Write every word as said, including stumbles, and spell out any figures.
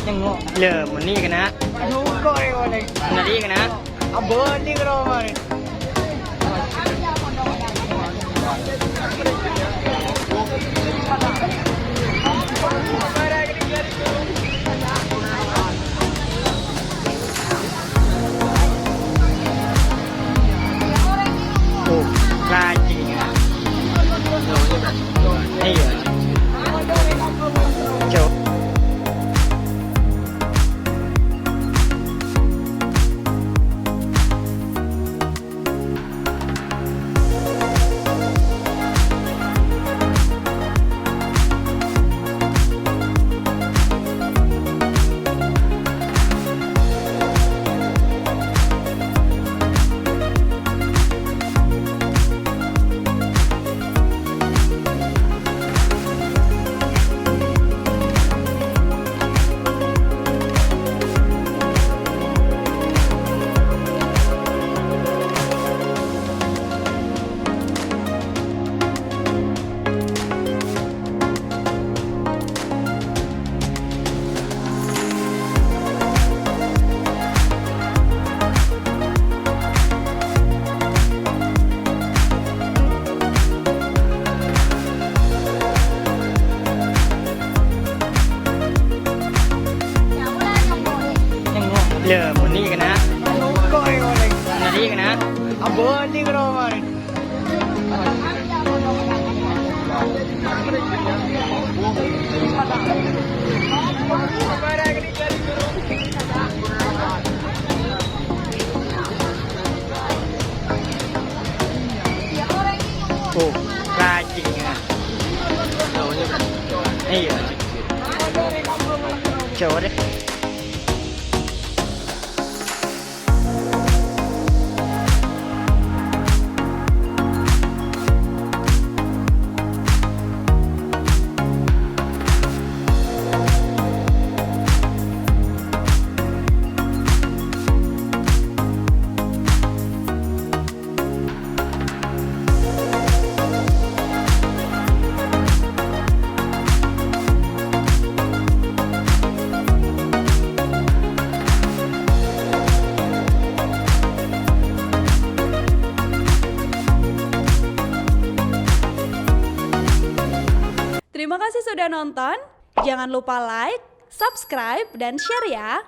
Le, meni kena. Aduh, kok ya, kok, Neng? Meni kena. Abon ni kena kemarin. Oh, rajin. Iya. Coba. Le, meni kena. Meni kena. Abon ni kena kemarin. Oh, rajin ya. Iya. Coba deh. Terima kasih sudah nonton. Jangan lupa like, subscribe, dan share ya.